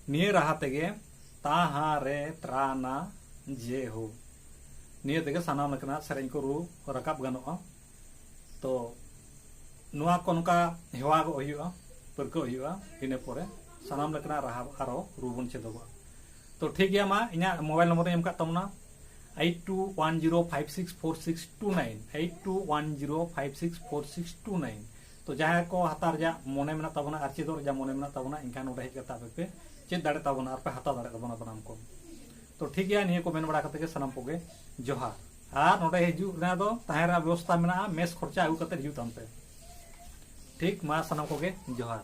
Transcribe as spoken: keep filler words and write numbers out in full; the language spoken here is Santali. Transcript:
ᱱᱤᱭᱟᱹ ᱨᱟᱦᱟ ᱛᱮᱜᱮ ᱛᱟᱦᱟ ᱨᱮ ᱛᱨᱟᱱᱟ ᱡᱮ ᱦᱳ, ᱱᱤᱭᱟᱹ ᱛᱮᱜᱮ ᱥᱟᱱᱟᱢ ᱞᱮᱠᱟᱱᱟᱜ ᱥᱮᱨᱮᱧ ᱠᱚ ᱨᱩ ᱨᱟᱠᱟᱵ ᱜᱟᱱᱚᱜᱼᱟ᱾ ᱛᱚ ᱱᱚᱣᱟ ᱠᱚ ᱱᱚᱝᱠᱟ ᱦᱮᱣᱟ ᱦᱩᱭᱩᱜᱼᱟ, ᱯᱟᱹᱨᱠᱟᱹᱣ ᱦᱩᱭᱩᱜᱼᱟ, ᱤᱱᱟᱹ ᱯᱚᱨᱮ ᱥᱟᱱᱟᱢ ᱞᱮᱠᱟᱱᱟᱜ ᱨᱟᱦᱟ ᱟᱨᱚ ᱨᱩ ᱵᱚᱱ ᱪᱮᱫᱚᱜᱚᱜᱼᱟ᱾ ᱛᱚ ᱴᱷᱤᱠ ᱜᱮᱭᱟ, ᱢᱟ ᱤᱧᱟᱹᱜ ᱢᱳᱵᱟᱭᱤᱞ ᱱᱚᱢᱵᱚᱨ ᱤᱧ ᱮᱢ ᱠᱟᱜ ᱛᱟᱵᱚᱱᱟ, eight two one zero five six four six two nine, eight two one zero five six four six two nine᱾ ᱛᱚ ᱡᱟᱦᱟᱸᱭ ᱠᱚ ᱦᱟᱛᱟᱣ ᱨᱮᱭᱟᱜ ᱢᱚᱱᱮ ᱢᱮᱱᱟᱜ ᱛᱟᱵᱚᱱᱟ ᱟᱨ ᱪᱮᱫᱚᱜ ᱨᱮᱭᱟᱜ ᱢᱚᱱᱮ ᱢᱮᱱᱟᱜ ᱛᱟᱵᱚᱱᱟ, ᱮᱱᱠᱷᱟᱱ ᱱᱚᱰᱮ ᱦᱮᱡ ᱠᱟᱛᱮ ᱟᱯᱮ ᱯᱮ ᱪᱮᱫ ᱫᱟᱲᱮ ᱛᱟᱵᱚᱱᱟ ᱟᱨ ᱯᱮ ᱦᱟᱛᱟᱣ ᱫᱟᱲᱮ ᱛᱟᱵᱚᱱᱟ ᱵᱟᱱᱟᱢ ᱠᱚ᱾ ᱛᱚ ᱴᱷᱤᱠ ᱜᱮᱭᱟ, ᱱᱤᱭᱟᱹ ᱠᱚ ᱢᱮᱱ ᱵᱟᱲᱟ ᱠᱟᱛᱮ ᱜᱮ ᱥᱟᱱᱟᱢ ᱠᱚᱜᱮ ᱡᱚᱦᱟᱨ᱾ ᱟᱨ ᱱᱚᱰᱮ ᱦᱤᱡᱩᱜ ᱨᱮᱱᱟᱜ ᱫᱚ ᱛᱟᱦᱮᱸ ᱨᱮᱱᱟᱜ ᱵᱮᱵᱚᱥᱛᱷᱟ ᱢᱮᱱᱟᱜᱼᱟ, ᱢᱮᱥ ᱠᱷᱚᱨᱪᱟ ᱟᱹᱜᱩ ᱠᱟᱛᱮ ᱦᱤᱡᱩᱜ ᱛᱟᱢ ᱯᱮ᱾ ᱴᱷᱤᱠ, ᱢᱟ ᱥᱟᱱᱟᱢ ᱠᱚᱜᱮ ᱡᱚᱦᱟᱨ᱾